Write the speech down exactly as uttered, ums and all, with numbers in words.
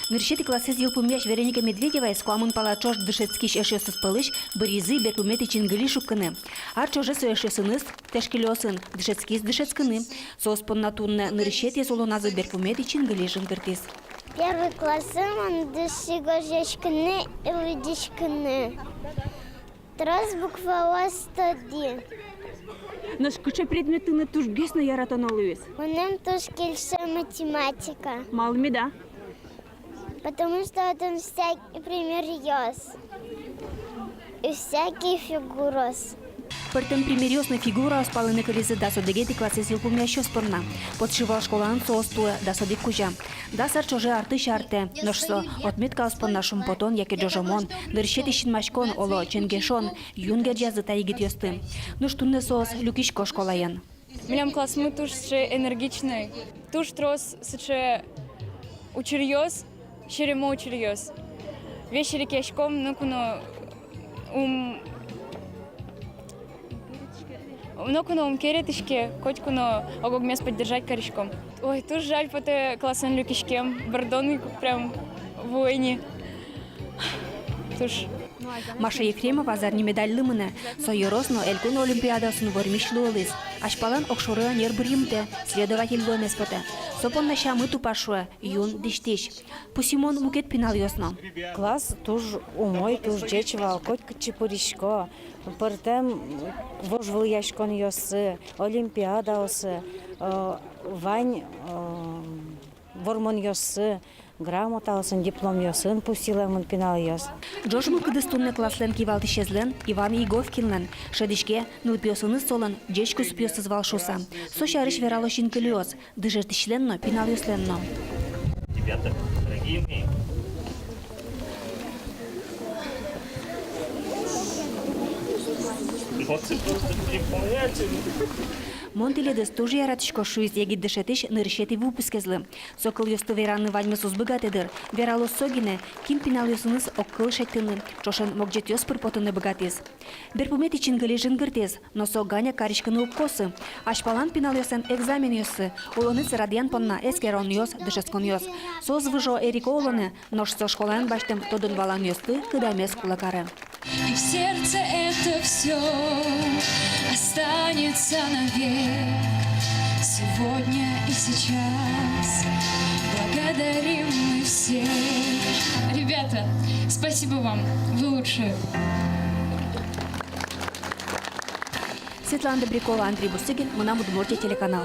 Нырысетӥ классэз йылпумъясь Вероника Медведеваез куамын пала ӵош дышетскись эшъёсыз пӧлысь быръизы берпуметӥ чингыли шуккыны. Ар ӵоже со эшъёсыныз, тэшкыльёсын, дышетскиз дышетскыны. Соос понна туннэ нырысетӥез улоназы берпуметӥ чингыли жингыртӥз. Первый классэ мон дыши гожъяськыны и лыдӟиськыны. Трос букваос тодӥ. Нош кыӵе предмет тыныд тужгес но яратоно луиз? Мыным туж кельше математика. Малы меда? Потому что отын всякие примеръёс и всякие фигураос. Пӧртэм примеръёс но фигураос палэнэ кылизы дас одӥгетӥ классэз йылпумъясьёс понна. Подшивал школаын соос туэ дас одӥг кузя. Дас ар ӵоже артысь артэ, нош со отметкаос понна шумпотон яке ӝожомон, нырысетӥ синмаськон, оло, ченгешон, юн герӟазы та егитъёсты. Нош туннэ соос люкисько школаен. Милям классмы туж сыӵе энергичной, туж трос сыӵе учыръёс, серемо учыръёс. Весь эрикъяськом, ноку но ум, ноку но ум керетӥське, котьку но ог-огмес поддержать кариськом. Ой, туж жаль потэ классэн люкиськем, бӧрдон ик прям вуэ ни. Туж. Маша Ефремова зарни медальлы мынэ. Со ёрос но элькун олимпиадаосын вормись луылӥз. Азьпалан огшоры ӧнер быръемтэ, следователь луэмез потэ. Со понна сямы тупа, шуэ, юн дӥсьтӥсь. Пусйымон мукет пиналъёс но. Класс туж умой, туж ӟеч вал, коть кытчы пырисько, пӧртэм вожвылъяськонъёсы, олимпиадаосы, э, вань, э, вормонъёссы, грамотаосын, дипломъёсын пусйылэмын пиналъёс. Ӝож мылкыдыз туннэ класслэн кивалтӥсезлэн Иван Иговкинлэн. Шӧдӥське, нылпиосыныз солэн ӟеч кусыпъёсыз вал шуыса. Со сярысь верало синкылиос дышетӥсьлэн но, пиналъёслэн но. Ребята, дорогие мои. Эмоции просто переполняют. Мон тӥледыз туж яратӥсько, шуиз егит дышетӥсь нырысетӥ выпускезлы. Со кылъёсты вераны ваньмыз уз быгатэ дыр. Вералоз со гинэ, кин пиналъёсыныз огкыл шедьтыны, ӵошен могӟетъёс пыр потыны быгатӥз. Берпуметӥ чингыли жингыртӥз, но со ганяк кариськыны уг косы. Азьпалан пиналъёслэн экзаменъёссы, улонэз радъян понна эскеронъёс, дышетсконъёс. Соос выжо эрико улонэ, нош со школаын басьтэм тодон-валанъёсты кыдамез кулэ каре. И в сердце это всё останется навек. Сегодня и сейчас благодарим мы всех. Ребята, спасибо вам, вы лучшие. Светлана Добрякова, Андрей Бусыгин, «Мынам Удмуртие» телеканал.